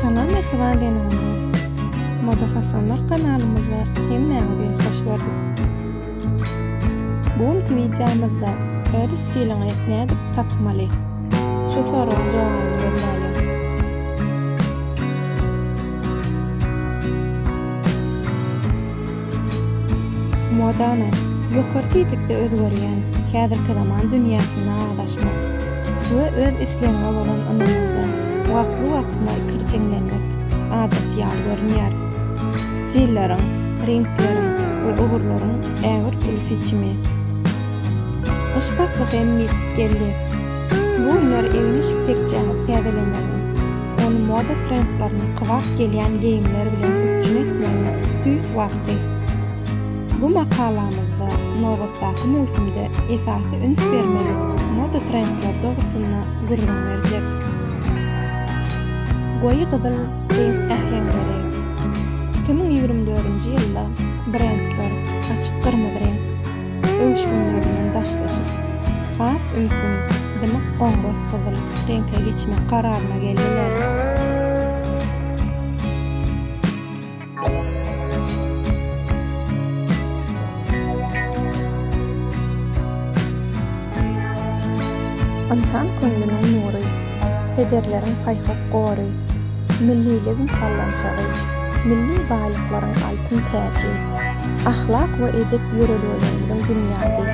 Salam mähriban zenanlar! Moda fasonlar kanalymyzda hemmäňizi hoş gördük. Bu günki wideomyzda öz stiliňi nädip tapmaly? Şu soragyň jogabyny gözläliň. Modanyň ýokary tizlikde özgerýän häzirki zaman dünýäsinde azaşmak we öz islegiňe bolan ynamyňda wagtly-wagtyna ikirjiňlenmek adaty ýaly görünýär. Stilleriň, reňkleriň we ugurlaryň ägirt uly seçimi. Gyş pasly hem ýetip geldi. Bu günler egin-eşik tekjäňizi täzelemegiň, ony moda trendlerine kybap gelýän geýimler bilen üpjün etmegiň tüýs wagty. Bu makalamyzda nobatdaky möwsümde esasy üns bermeli moda trendleri dogrusynda gürrüň berjek. Goýy gyzyl reňk äheňleri. 2024-nji ýylda brendler açyk gyrmyzy reňk öwüşginlerinden daşlaşyp, has ümsüm, dymyk goňras gyzyl reňke geçmek kararyna geldiler. Ynsan köňlüniň nury, pederleriň paýhas gory, milliligiň sallançagy, milli baýlyklaryň altyn täji, ahlak we edep ýörelgelerimiziň binýady,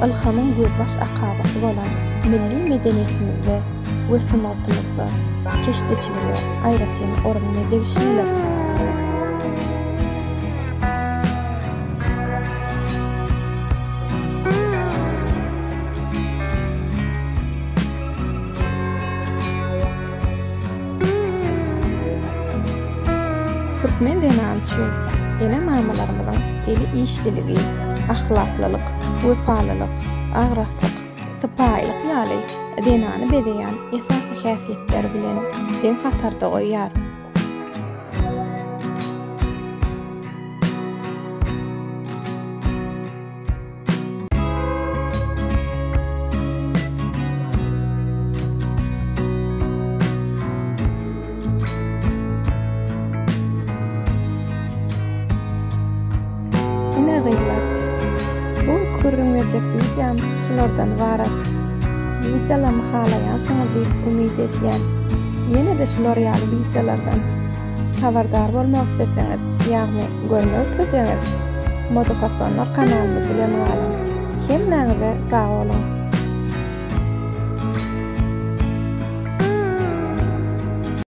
ylhamyň gözbaş akabasy bolan milli medeniýetimizde we sungatymyzda keşdeçilige aýratyn orun degişlidir. Türkmen zenany üçin ene-mamalarymyzyň eli işliligi, ahlaklylyk, wepalylyk, agraslyk, sypaýylyk ýaly zenany bezeýän esasy häsiýetleri bilen deň hatarda goýýar. Ine gyzlar, bu gürrüň berjek wideom şulardan ybarat. Wideolarymy halaýansyňyz diýip umyt edýän. Ýene-de şular ýaly wideolardan habardar bolmak isleseňiz, ýagny görmek isleseňiz, Modafasonlar kanalymyz bilen galyň. Hemmäňize sag boluň!